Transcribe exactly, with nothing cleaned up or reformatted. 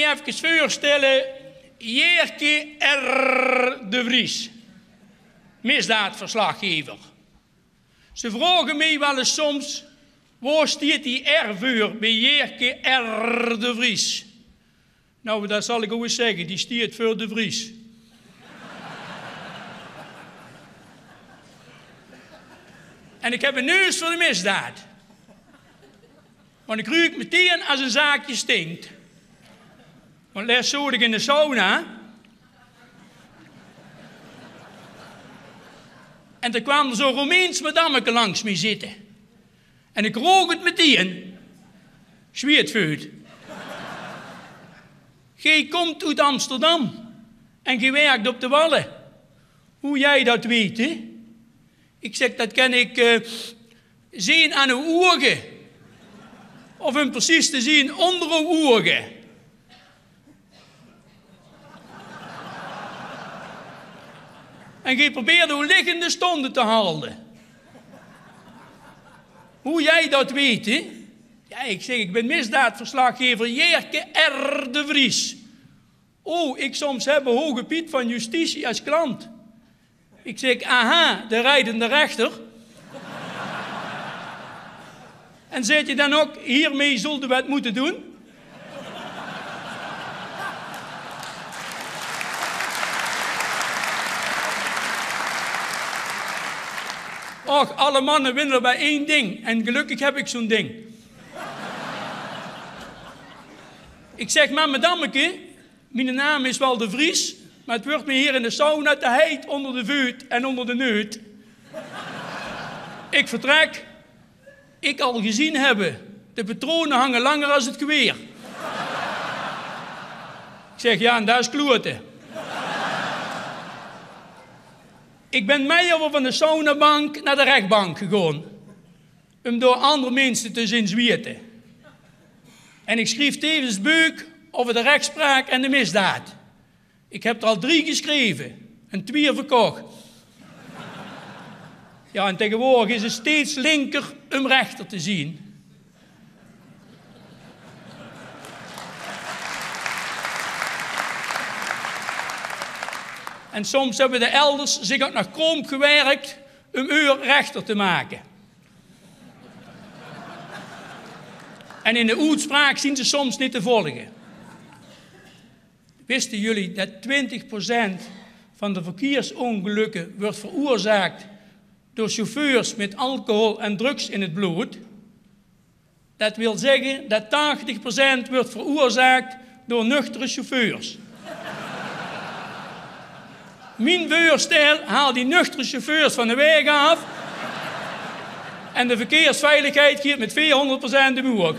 Efkes veurstelle, Jerke R. de Vries, misdaadverslaggever. Ze vraoge mej waal ens soms: "Woa stiet die R veur bej Jerke R. de Vries?" Nou, dat zal ik ow ens zegge, die stiet veur De Vries. En ik heb een neus veur de misdaad. Want ik ruuk meteen as een zaakje stinkt. Want lest zoot ik in de sauna. En toen kwaam er zo'n Roemeens madammeke langs mej zitte. En ik rook het meteen. Zwieëtveut. "Gej komt oet Amsterdam en gej werkt op de Walle. Hoe jij dat weet, hè?" Ik zeg: "Dat ken ik, eh, zien aan ow oge. Of um precies te zien, onder ow oge." En gej probeerde ow liggende stonde te halde. "Hoe jij dat weet, hè?" Ja, ik zeg: "Ik ben misdaadverslaggever Jerke R. de Vries." "Oh, ik soms hebbe hoge Piet van Justitie als klant." Ik zeg: "Aha, de rijdende rechter." "En zet je dan ook: 'Hiermee zulde wat moeten doen'?" Och, alle mannen willen maar één ding. En gelukkig heb ik zo'n ding. Ik zeg: "Maar madammeke, mijn naam is wel De Vries, maar het wordt me hier in de sauna te heet onder de vuut en onder de neut. Ik vertrek." "Ik al gezien hebben. De patronen hangen langer als het geweer." Ik zeg: "Ja, en dat is klote." Ik ben mei over van de saunabank naar de rechtbank gegaan, um door andere mensen te zien zwieten. En ik schreef tevens beuk over de rechtspraak en de misdaad. Ik heb er al drie geschreven en twee verkocht. Ja, en tegenwoordig is het steeds linker um rechter te zien. En soms hebben de elders zich ook nog kroom gewerkt um eur rechter te maken. En in de oetspraak zien ze soms niet te volgen. Wisten jullie dat twintig procent van de verkeersongelukken wordt veroorzaakt door chauffeurs met alcohol en drugs in het bloed? Dat wil zeggen dat tachtig procent wordt veroorzaakt door nuchtere chauffeurs. Mijn voorstel: haal die nuchtere chauffeurs van de weg af en de verkeersveiligheid gaat met veerhonderd procent omhoog.